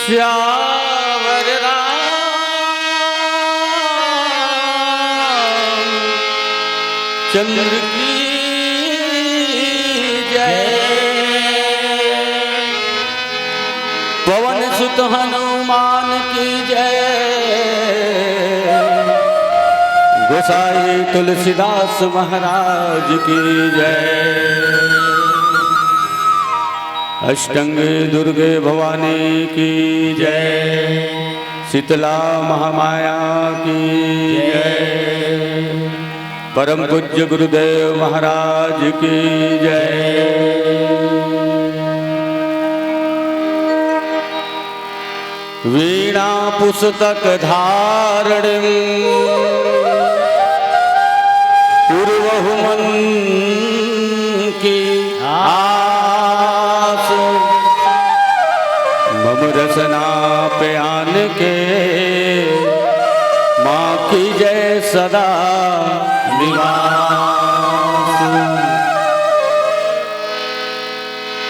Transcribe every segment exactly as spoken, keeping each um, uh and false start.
सियावर राम चंद्र की जय। पवन सुत हनुमान की जय। गोसाई तुलसीदास महाराज की जय। अष्टंगी दुर्गे भवानी की जय। शीतला महामाया की जय। परम पूज्य गुरुदेव महाराज की जय। वीणा पुस्तक धारणिम उर्वहु मन की आस। मम रसना पे आन के माँ की जय सदा निवास।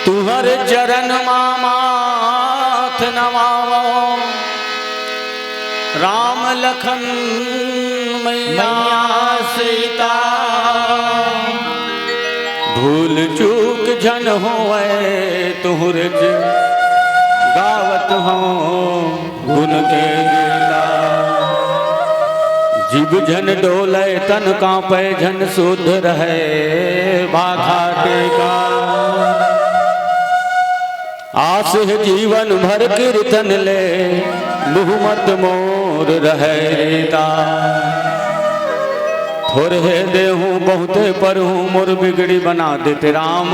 तुहर चरण मा माथ नवावो, राम लखन मैया सीता। भूल चूक झन होवै तुहरे ज गावत हौं गुन के गीता। जीव झन डोलै तन कांपै झन सुध रहै भाखा टीका। आस हे जीवन भर कीर्तन ले मुँह मत मोर रहै रीता। थोरहे देहूँ बहुते परहूँ मोर बिगड़ी बना देते राम।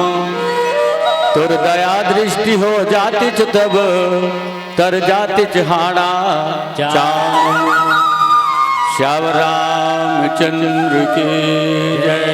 तोर दया दृष्टि हो जातिच तब तर जातिच हाड़ा चाम। श्याम रामचंद्र की जय।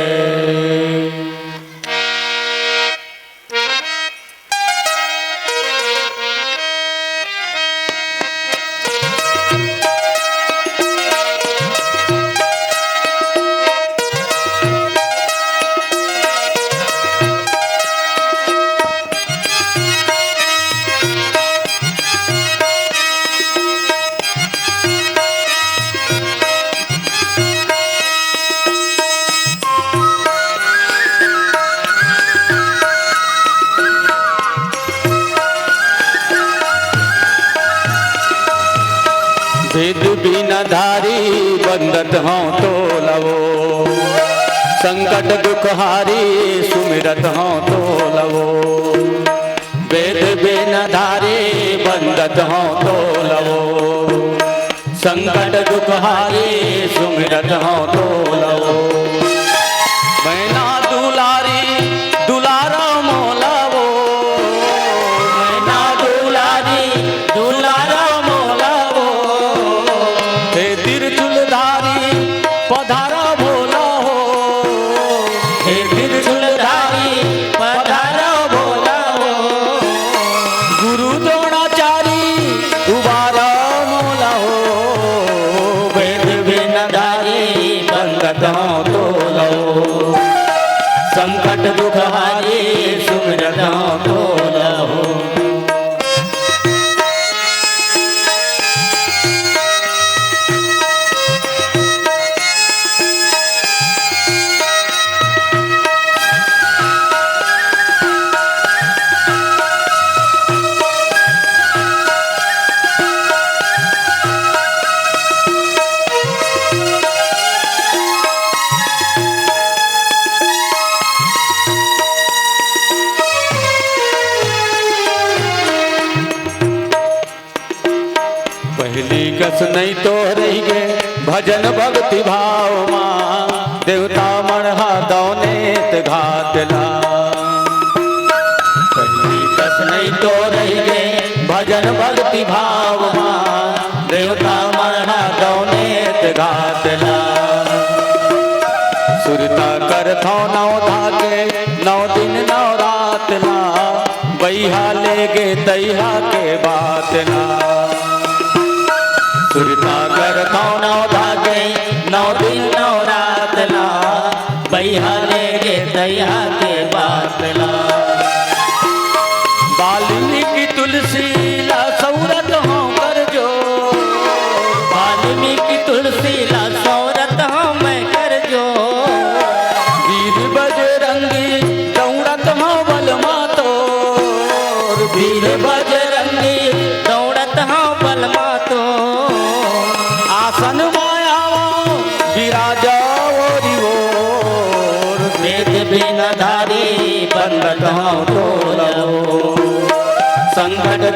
वेद बीना धारी बंदत हौं तोला वो, संकट दुख हारी सुमिरत हौं तोला वो। वेद बीना धारी बंदत हौं तोला वो, संकट दुख हारी सुमिरत हौं तोला वो। मैना दुलारी दुलारा मोला वो, मैना दुलारी दुलारा मोला वो। हे त्रिशूलधारी पधारा भोला हो, हे त्रिशूलधारी पधारा भोला हो। गुरु द्रोणाचारी उबारा मोला हो, वेद बीना धारी बंदत हौं तोला वो, संकट दुख हारी सुमिरत हौं तोला वो। पहिली कस नइ तो रहिगे भजन भक्ति भाव मा, देवता मन हा दौनेत घात ला। पहिली कस नइ तो रहिगे भजन भक्ति भाव मा, देवता मन हा दौनेत घात ला। सुरता करथौं नौ धागे नौ दिन नौ रात ला, बइहा लेगे तइहा के बात ला। सुरता करथौं नौ धागे नौ दिन नौ रात ला, बइहा लेगे तइहा के बात ला। वाल्मीकि तुलसी ला सौरत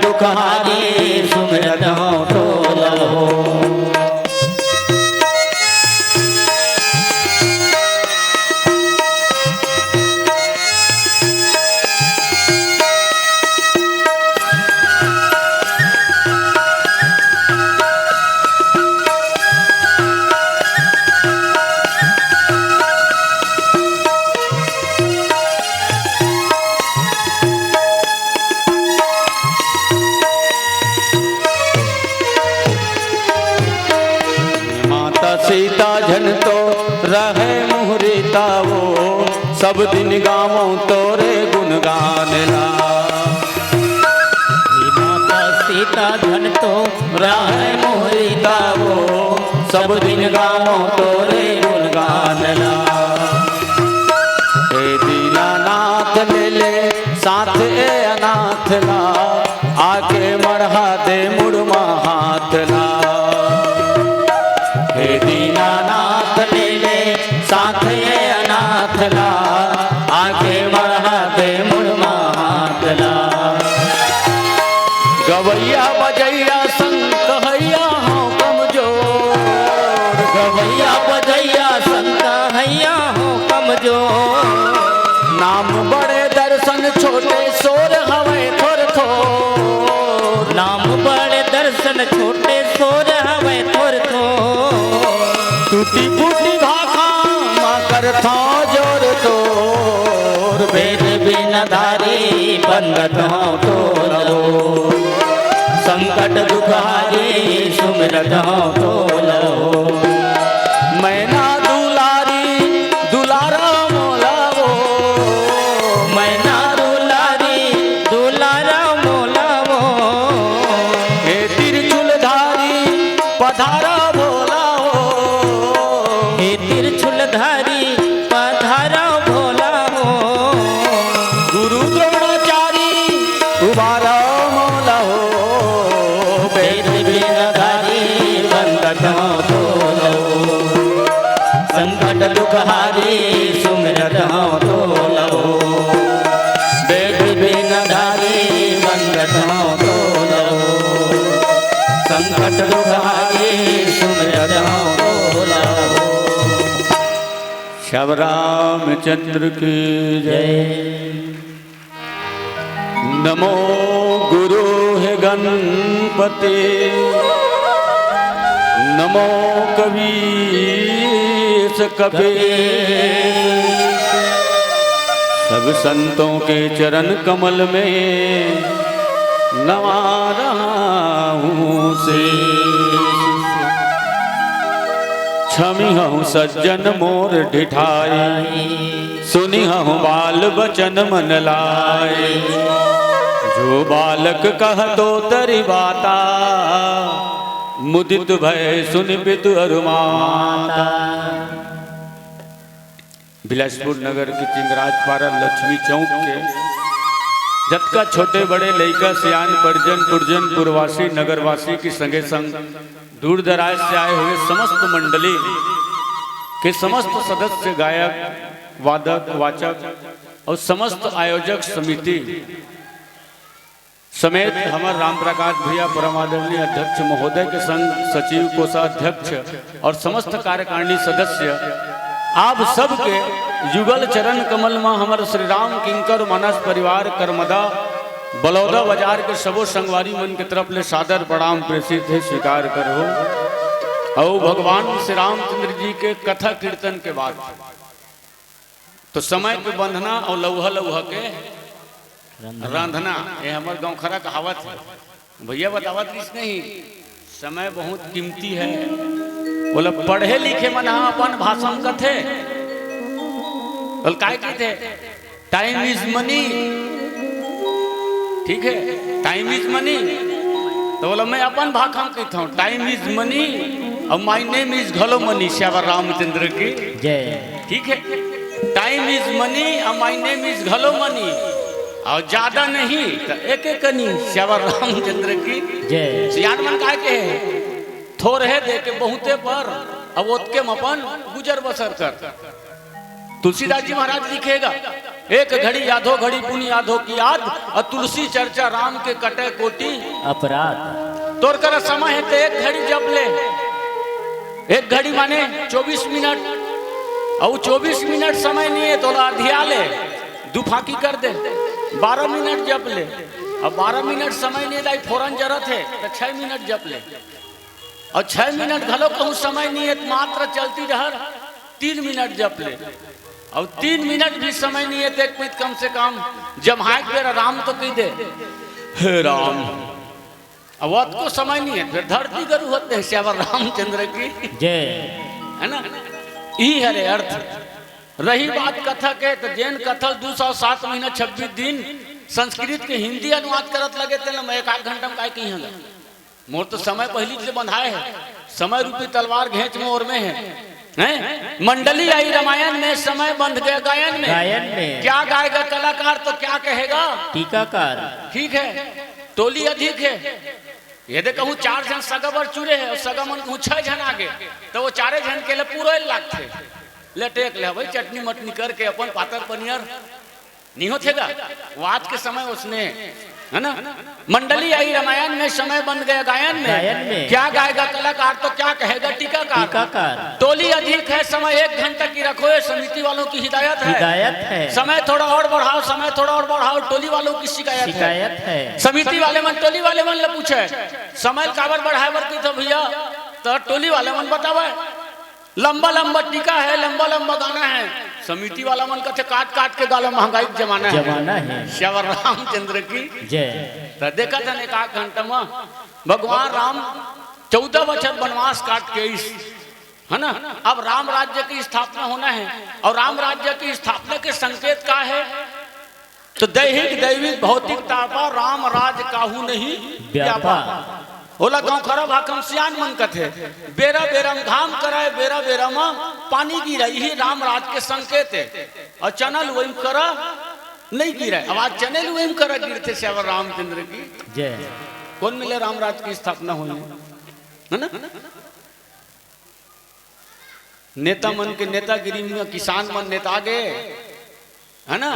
दुखहारी सुमिरत हौं टोलव हो। माता सीता झन तो रहय मुहरी तावो, सब दिन गावों तोरे गुणगान ला। हे माता सीता झन तो रहय मुहरी तावो, सब दिन गावों तोरे गुणगान ला। हे दीनानाथ ले ले साथ ए अनाथ ला, आके मड़हा दे मुड़ मा हाथ ला। हे दीनानाथ ले ले साथ ए अनाथ ला, आके मड़हा दे मुड़ मा हाथ ला। गवैया बजैया संग कहैया हौं कमजोर। गवैया बजैया संग कहैया हौं कमजोर। नाम बड़े दर्शन छोटे सोर हवय थोर थोर। नाम बड़े दर्शन छोटे सोर हवय थोर थोर। टूटी फूटी भाखा मा करथौं जोर तोर। वेद बिन धारी बंदत हौं टोलव हो। संकट दुखहारी सुमिरत हौं टोलव हो। मैना दुलारी दुलारा मोला वो। मैना दुलारी दुलारा मोला वो। हे त्रिशूलधारी पधारा भोला हो। हे त्रिशूलधारी पधारा भोला हो। गुरु द्रोणाचारी उबारा मोला हो। वेद बिन धारी बंदत हौं टोलव हो। संकट दुखहारी सुमिरत हौं टोलव हो। वेद बिन धारी बंदत हौं टोलव हो। संकट दुखहारी सुमिरत हौं टोलव हो। श्याम रामचंद्र की जय। नमो गुरु हे गणपति, नमो कवीश कपीश। सब संतों के चरण कमल में नवा रहा हूँ शीश। छमिहहु सज्जन मोर ढिठाई, सुनिहहु बाल बचन मन लाय। जो बालक कहत ओतरि बाता, मुदित भय सुनि पितु अरु माता। बिलासपुर नगर के चिंगराजपारा लक्ष्मी चौक के जतका छोटे बड़े लइका सियान परिजन पुरजन पुरवासी नगरवासी के संगे संग दूर दराज से आए हुए समस्त मंडली के समस्त सदस्य, गायक, वादक, वाचक और समस्त आयोजक समिति समेत हमर राम प्रकाश भैया, परम आदरणीय अध्यक्ष महोदय के संग सचिव, कोषाध्यक्ष और समस्त कार्यकारिणी सदस्य, आप सबके युगल चरण कमल में हमर श्री राम किंकर मानस परिवार करमदा बलौदा बाजार के सबो संगवारी मन के तरफ ले सादर प्रणाम प्रेषित हे, स्वीकार करहु। अउ भगवान श्री रामचंद्र जी के कथा कीर्तन के बाद तो समय के बंधना अउ लउहा लउहा के रंधना। रंधना, ये हमर गाँव खरा कहावत हे। भैया बतावत रहिस नहीं, समय बहुत कीमती हे। बोले पढ़े लिखे मन ह अपन भाषा म कथे, बोले काय कथे? Time is money। ठीक हे, time is money। तो बोला मैं अपन भाखा म कहिथंव, time is money अउ my name is घलो money। सियावर रामचंद्र की जय। ठीक हे, time is money अउ my name is घलो money, अउ ज्यादा नहीं त एके कनी। सियावर रामचंद्र की जय। सियान मन काय कहे, थोरहे दे के बहुते पर, अब ओतके म अपन गुजर बसर कर। तुलसीदास जी महाराज लिखे गा, एक घड़ी यादो घड़ी पुनि यादो की याद, अउ तुलसी चर्चा राम के कटे कोटि। अपराध। तोर करा समय हे त एक घड़ी जप ले, एक घड़ी माने चौबीस मिनट, अउ चौबीस मिनट समय नइ हे त ओला अधिया ले, दू फाकी कर दे, बारह मिनट जप ले। अब बारह मिनट समय नइ हे दाई, फोरन जरत हे त छह मिनट जप ले, अउ छह मिनट घलो कहूँ समय नइ हे त मात्र चलती डहर तीन मिनट जप ले, अउ तीन मिनट भी समय नइ हे त एक मिनट कम से कम जम्हाए के बेरा राम तो कहि दे, हे राम। अब अतको समय नइ हे, फेर धरती गरू होते हैं, सियावर रामचंद्र की। जय। है ना, ई हरे अर्थ। रही बात कथा के, त जेन कथा ल दू सौ सात महीना छब्बीस दिन संस्कृत के हिंदी अनुवाद करत लगे, तेन ल मैं एक आध घंटा म काय कही हंगा। मोर तो समय पहिली ले बंधाए हे, समय रूपी तलवार घेंच मोर में हे। हैं? मंडली आई रामायण में, समय बंध गया गायन में। गायन में। क्या गाएगा कलाकार तो क्या कहेगा टीकाकार। ठीक हे, टोली अधिक हे। यदि कहूँ चार झन सगा बर चुरे हे अउ सगा मन कहूँ छह झन आगे, त ओ चारे झन के ले पूरे लागथे। ले टेक ले भाई, चटनी मटनी करके अपन पातर पनियर नइ होथे गा। ओ आज के समय ओसने, है ना? मंडली आई रामायण में, समय बंध गया गायन में। गायन में। क्या गाएगा कलाकार तो क्या कहेगा टीकाकार। टीकाकार। टोली अधिक है, समय एक घंटा की रखो, ये समिति वालों की हिदायत है। हिदायत है। समय थोड़ा और बढ़ाओ, समय थोड़ा और बढ़ाओ, टोली वालों की शिकायत है। शिकायत है। समिति वाले मन टोली वाले मन ले पूछे, समय काबर बढ़ाए बर कहिथो भैया, त टोली वाले मन बतावे। लंबा लंबा टीका है, लंबा लंबा गाना है। समिति वाला मन कथे, काट काट के गा ला, महंगाई के जमाना है। जमाना है। सियावर रामचंद्र की। जय। त देखत हन एक आध घंटा म भगवान राम चौदह बछर बनवास काट के आइस, है ना? अब राम राज्य की स्थापना होना है, अउ राम राज्य की स्थापना के संकेत का हे? त दैहिक दैविक भौतिक तापा, राम राज काहू नहीं व्यापा। व्यापा। ओला गाँव खरा भाखा म सियान मन कथे, बेरा बेरा म घाम करय, बेरा बेरा म पानी गिरय, इही राम राज के संकेत हे। अउ चना लुवई म करा नइ गिरय। अब आज चने लुवई म करा गिरथे, सियावर रामचंद्र की। जय। कोन मेर ले राम राज की स्थापना होही, है ना? नेता मन के नेतागिरी में किसान मन नेता गे, है ना?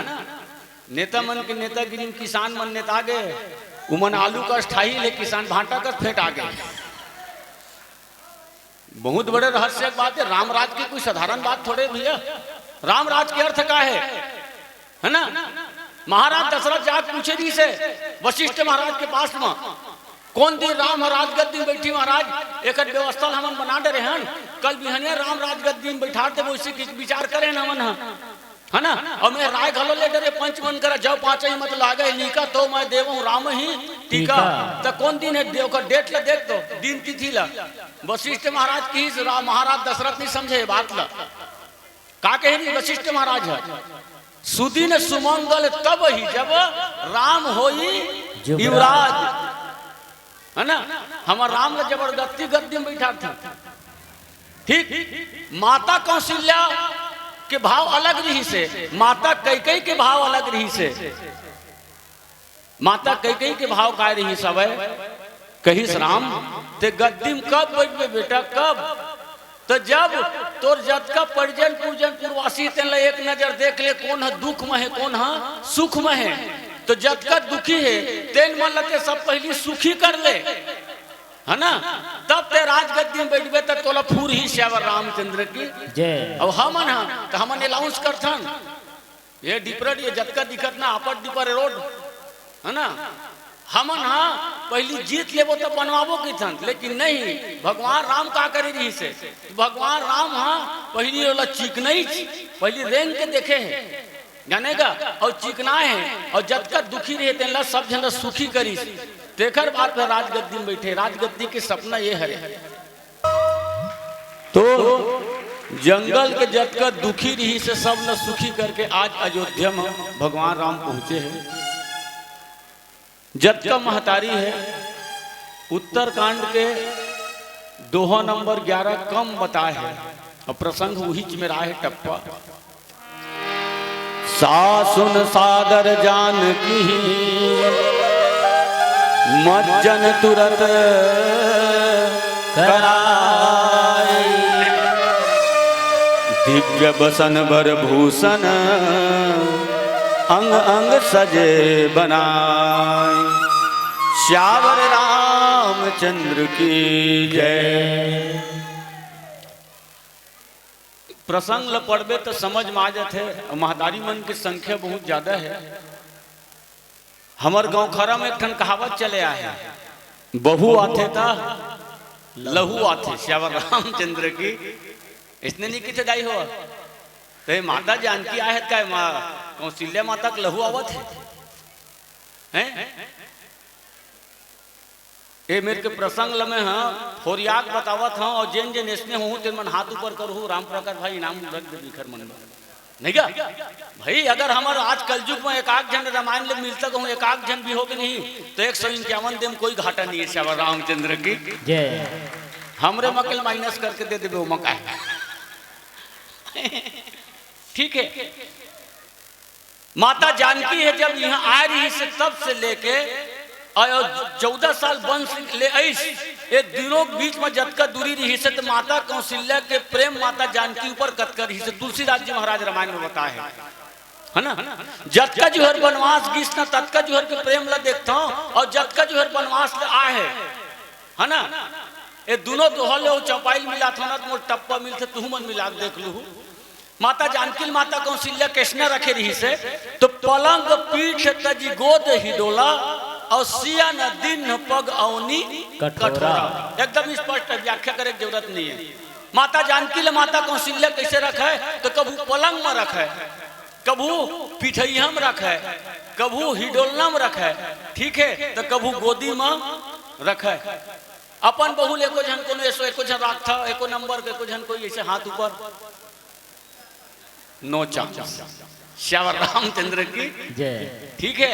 नेता मन के नेतागिरी में किसान मन नेता गे, उमन आलू कस ठाही ले, किसान भांटा कस फेंटा गे। बहुत बड़े रहस्य के बात हे। राम राज के कोई साधारण बात थोड़े भैया। राम राज के अर्थ का हे? है ना? महाराज दशरथ जाके पूछे रहिसे वशिष्ठ महाराज के पास म, कोन दिन राम ह राजगद्दी म बइठही महाराज, एकर व्यवस्था ल हमन बना डरे हन, कल बिहनिया राम राजगद्दी म बइठार देबो, अइसे कि विचार करे हन हमन ह, है ना? अउ मैं राय घलो ले डरे पंच मन करा, जब पाँचही मत लागे लीका, तो मैं देवहूँ रामहिं टीका। टीका। त कोन दिन हे दे-, ओकर date ल देख तो, दिन तिथि ल। वशिष्ठ महाराज किहिस, रा-, महाराज दशरथ नइ समझे ये बात ल। का कहे रहिस वशिष्ठ महाराज ह? सुदिन सुमंगल तब ही जब राम होई युवराज। युवराज। है ना? हमर राम ल जबरदस्ती गद्दी म बइठारथे। ठीक, माता कौशल्या के भाव अलग रहिसे, माता कैकेयी के भाव अलग रहिसे। माता कैकेयी के भाव काय रहिस हवय? कहिस, "राम, तें गद्दी म कब बइठबे बेटा, कब?" त जब तोर जतका परिजन, पुरजन, पुरवासी, तेन ल एक नजर देख ले, कोन ह दुख म हे, कोन ह सुख म हे। त जतका दुखी हे, तेन मन ल तें सब पहिली सुखी कर ले, है ना? तब तें राजगद्दी म बइठबे, त तोला फूरही सियावर रामचंद्र की। जय। अउ हमन ह, त हमन announce करथन, ये डिपरड, ये जतका दिखत ना, अपर डिपर रोड, है ना? हमन ह पहिली जीत लेबो त बनवाबो कहिथन, लेकिन नहीं, भगवान राम का करे रहिसे? भगवान राम ह पहिली ओला चिकनइच, पहिली रेंग के देखे हे, जाने गा, अउ चिकनाए हे, अउ जतका दुखी रहे तेन ला सब झन ला सुखी करिस। तेखर बाद में राजगद्दी में बइठे, राजगद्दी के सपना ये हरे। तो जंगल के जतका दुखी रहिसे सब ल सुखी करके आज अयोध्या म भगवान राम पहुँचे हे। जतका महतारी हे, उत्तरकांड के दोहा नंबर ग्यारह कम बताए हे, अउ प्रसंग उहीच मेर आए हे टप्पा। सासुन सादर जानकी मज्जन तुरत कराई। दिव्य बसन बर भूषण अंग अंग सजे बनाए। सियावर रामचंद्र की जय। प्रसंग ल पढ़बे त समझ म आ जाथे। महतारी मन की संख्या बहुत ज्यादा हे। हमर गांव खरा म एक ठन कहावत चले आहे, बहू आथे त लहू आथे। सियावर रामचंद्र की। इसने नहीं किथे दाई हो, ते माता जानकी आहे काय? माँ कौशल्या माता के लहू आवत हे, हैं? ए मेर के प्रसंग ल मैं ह फोरियाक बतावत हंव, अउ जेन जेन अइसने होहू, तेन मन हाथ ऊपर करहू। राम प्रकाश भाई इनाम रख दे बिखर मन में। नहीं का? भाई, अगर हमर आज कलयुग में एकाक झन रामायण ले मिलता कहूँ, एकाक झन भी हो के नहीं, तो एक सौ इक्यावन देम कोई घाटा नहीं है। सियावर रामचंद्र की। जय। हमरे मकल माइनस करके दे देबे, ओमा का है? ठीक है। माता जानकी हे जब इहाँ आय रहिस हे तब से लेके अउ चौदह साल वंश ले अइस, ए दिनों के बीच म जतका दूरी रहिस हे त माता कौशल्या के प्रेम माता जानकी ऊपर कतका रहिस हे, तुलसीदास जी महाराज रामायण म बताए हे, है ना? जतका जुहर बनवास गिस ना ततका जुहर के प्रेम ल देखथंव अउ जतका जुहर बनवास ले आए हे, है ना? ए दुनों दोहा ले ओ चौपाई ल मिलाथंव ना त मोर टप्पा मिलथे, तुहू मन मिला के देख लूहू। माता जानकी ल माता कौशल्या कइसने रखे रहिस हे, तो पलंग पीठ तजि गोद ही डोला, अउ सियन दीन्ह पग अवनी कठोरा। कठोरा। एकदम स्पष्ट है, व्याख्या करे के जरूरत नहीं है। माता जानकी ल माता कौशल्या कइसे रखे, तो कभू पलंग म रखे, कभू पिठइया म रखे, कभू हिडोलना म रखे, ठीक है, तो कभू गोदी म रखे। अपन बहू ल एको झन कोनो ऐसो, एको झन राखथा, एको नंबर के, एको झन कोई ऐसे हाथ ऊपर। No chance। सियावर रामचंद्र की। जय। ठीक है,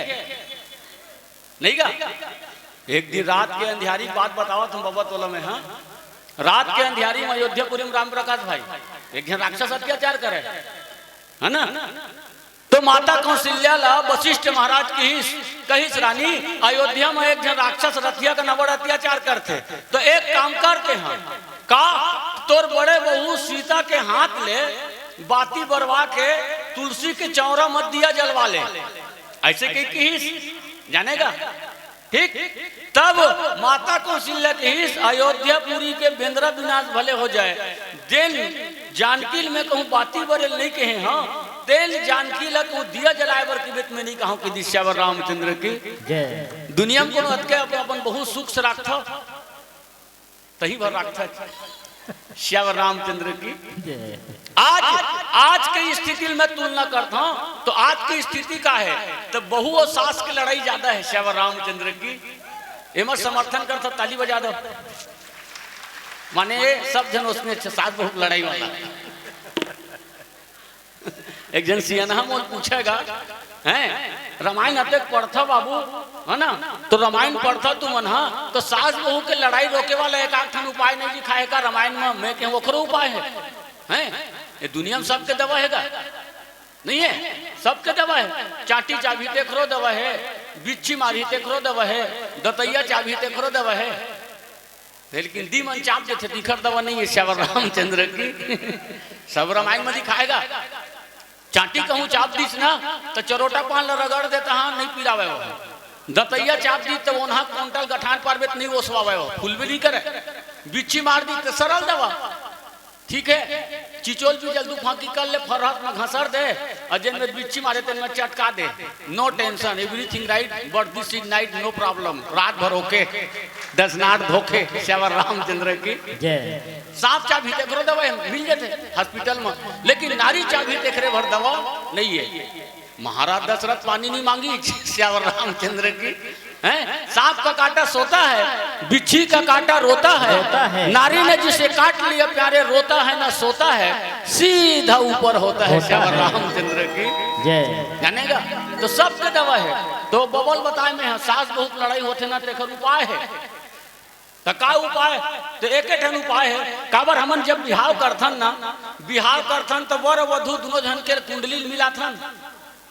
नहीं का? एक दिन रात के अंधियारी बात बतावत हंव बबा तोला मैं, हाँ, रात के अंधियारी में अयोध्यापुरी में राम प्रकाश भाई एक झन राक्षस अत्याचार करे, है ना? तो माता कौशल्या ला वशिष्ठ महाराज कहिस, कहिस, "रानी, अयोध्या में एक झन राक्षस रथिया के नबड़ अत्याचार करथे, तो एक काम करते हैं, का तोर बड़े बहू सीता के हाथ ले बाती बरवा के तुलसी के चौरा म दिया जलवा ले।" ऐसे कही कहिस, जानेगा? ठीक, तब माता कौशल्या कहिस, "अयोध्यापुरी के बेंदरा विनाश भले हो जाए, तेन जानकी ल मैं कहूँ बाती बरे ल नहीं कहे हंव, तेन जानकी ल कहूँ दिया जलाए बर कहिबे त मैं नहीं कहंव कि सियावर रामचंद्र की।" जय। दुनिया में कोनो अतके अपन, अपन बहुत सुख से राखथव, तही भर राखथव। सियावर रामचंद्र की। जय। आज, आज के स्थिति ल मैं तुलना करथंव, तो आज की स्थिति का है, तो बहू अउ सास के लड़ाई ज्यादा है। सियावर रामचंद्र की। एमा समर्थन करथव, ताली बजा दव। माने सब झन ओसने अच्छे, सास बहू के लड़ाई वाला। एक झन सियनहा मोर पूछेगा, हैं, "रामायण अतेक पढ़थव बाबू, है ना? तो रामायण पढ़थव तुमन हा, तो सास बहू के लड़ाई रोके वाला एकाक ठन उपाय नहीं लिखाए हे का रामायण में?" मैं कहेंव, "ओखरो उपाय है, हैं? ये दुनिया में सबके दवा है का? नहीं है, सबके दवा है। चांटी चाबही तेखरो दवा है, बिच्छी मारही तेखरो दवा है, दतैया चाबही तेखरो दवा है।" लेकिन दीमन चाप देथे, तेखर दवा नहीं है, सियावर रामचंद्र की। सब रामायण में लिखाए हे का। चांटी कहूँ चाप दिस ना, तो चरोटा पान ला रगड़ देता, हाँ, नहीं पिरावे वो। दतैया चाप दिस, तो ओन्हा कोंटा ल गठान पारबे, तो नहीं ओसवावे वो, फूलबे नहीं करे। बिच्छी मार दिस, तो सरल दवा। ठीक है, चिचोल भी जल्दू फांकी कर ले, फरहत में घसर दे, अउ जेन में बिच्छी मारे, तेन में चटका दे। No tension, everything right, but this is night, no problem। रात भर OK, does not धोखे। सियावर रामचंद्र की। जय। सांप चाबही तेखरो दवा है, मिल जाथे hospital में, लेकिन नारी चाबही तेखरे भर दवा नहीं है। महाराज दशरथ पानी नहीं मांगी, सियावर रामचंद्र की। हैं? सांप का काटा सोता है, बिच्छी का काटा रोता है। रोता है। नारी ने जिसे काट लिया प्यारे, रोता है ना सोता है, सीधा ऊपर होता है। होता सियावर है। रामचंद्र की। जय। जानेगा? तो सबके दवा है। तो बबल बताए में है, सास बहू के लड़ाई होथे ना, तेखर उपाय है। त का उपाय? त एके ठन उपाय हे। काबर हमन जब बिहाव करथन ना, बिहाव करथन त वर अउ वधू दुनों झन के कुंडली ल मिलाथन।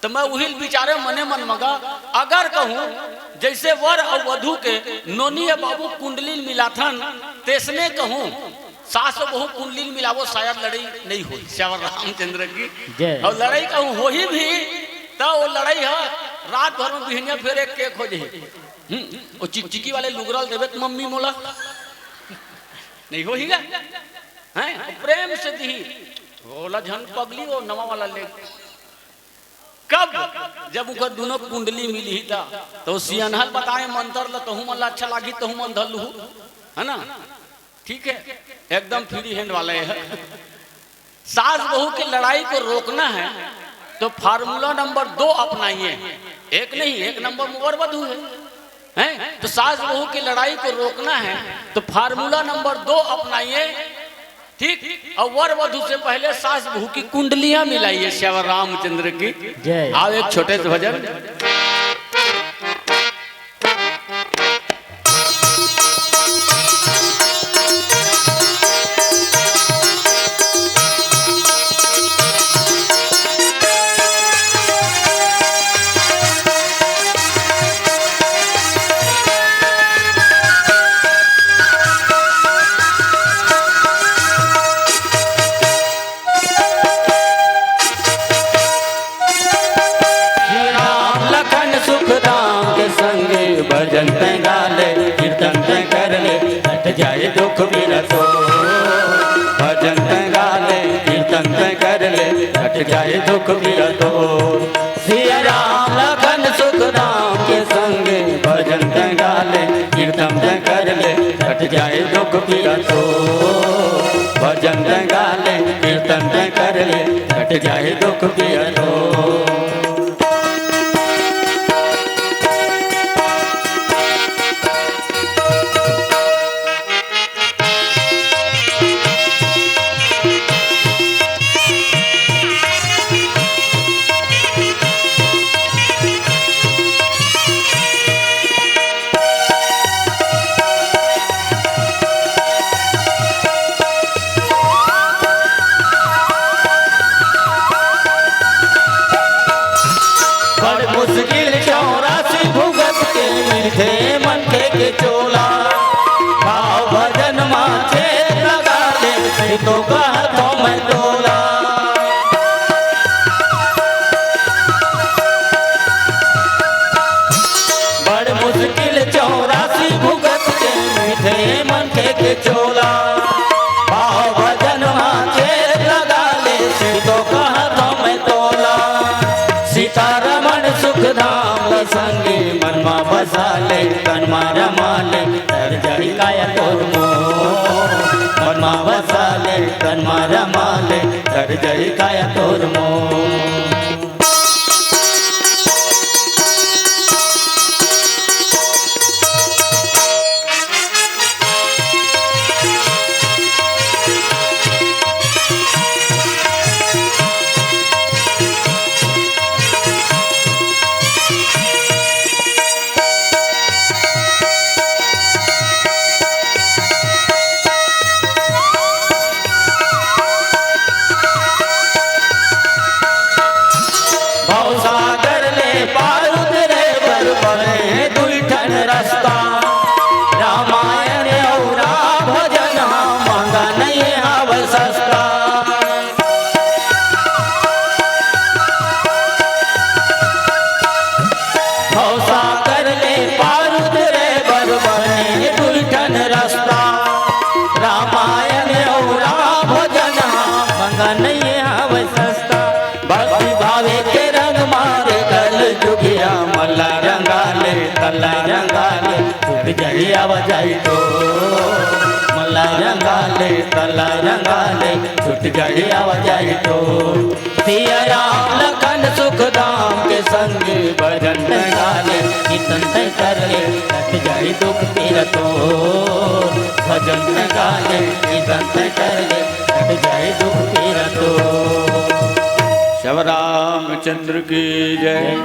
त मैं उही ल बिचारे मने मन मगा, अगर कहूँ जइसे वर अउ वधू के नोनी अउ बाबू कुंडली ल मिलाथन, तइसने कहूँ सास अउ बहू कुंडली ल मिलावो, शायद लड़ई नइ होही। सियावर रामचंद्र की। जय। अउ लड़ई कहूँ होही भी, त वो लड़ाई ह रात भर में बिहनिया फेर एक केक हो जाही। हम्म, वो चिकचिकी वाले लुगरा ल देबे त मम्मी मोला। नहीं होही गा? हैं? वो प्रेम से दिही। ओला झन पगली, वो नवा वाला ले। कब? जब ओकर दुनो कुंडली मिलही त। तो सियनहा ल बताए मंतर ल, तहू मन ला अच्छा लागी, तहू मन धर लुहू। है ना? ठीक है, एकदम फ्री हैंड वाला है। सास बहू की लड़ाई को रोकना है तो फार्मूला नंबर दो अपनाइए। एक नहीं, एक नंबर में वर वधू है, हैं? तो सास बहू की लड़ाई को रोकना है तो फार्मूला नंबर दो अपनाइए। ठीक, और वर वधू से पहले सास बहू की कुंडलियां मिलाइए। श्यावर रामचंद्र की जय। आओ, एक छोटे से भजन। श्री राम लखन सुख धाम के संगे भजन तैं गाले, कीर्तन तैं कर ले, हट जाए दुख बिरतो। भजन तैं गाले, कीर्तन तैं कर ले, हट जाए दुख बिरतो। श्री राम लखन सुख धाम के संगे भजन तैं गाले, कीर्तन तैं कर ले, हट जाए दुख बिरतो। भजन तैं गाले, कीर्तन तैं कर ले, हट जाए दुख बिरतो। बड़ मुश्किल चौरासी भुगत के मिलथे मनखे के चोला। भाव भजन मा छेद लगा ले, से तो कहत हौं मैं तोला। बड़ मुश्किल चौरासी भुगत के मिलथे मनखे के चोला। भाव भजन मा छेद लगा ले, से तो कहत हौं मैं तोला। सीतारमण सुख धाम ल संगी मन मा बसा ले, तन मा रमा ले, तर जाही काया तोर मोर। मन मा बसा ले, तन मा रमा ले, तर जाही काया तोर मोर। भवसागर ले पार उतरे बर बने दुई ठन रस्ता। रामायण अउ राम भजन ह महंगा नइ हवय सस्ता। भवसागर ले पार उतरे बर बने दुई ठन रस्ता। रामायण अउ राम भजन ह महंगा नइ हवय सस्ता। भक्ति भावे के रंग मारे कल जुगिया, मन ला रंगा ले, तन ला रंगा ले, छूट जाही आवाजाही तो। मन ला रंगा ले, तन ला रंगा ले, छूट जाही आवाजाही तो। सिया राम लखन सुख धाम के संग, भजन तैं गा ले, कीर्तन तैं कर ले, कट जाही दुख पीरा तो। भजन तैं गा ले, कीर्तन तैं कर ले, कट जाही दुख पीरा तो। श्याम रामचंद्र की जय।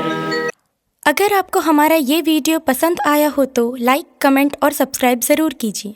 अगर आपको हमारा ये वीडियो पसंद आया हो तो लाइक, कमेंट और सब्सक्राइब ज़रूर कीजिए।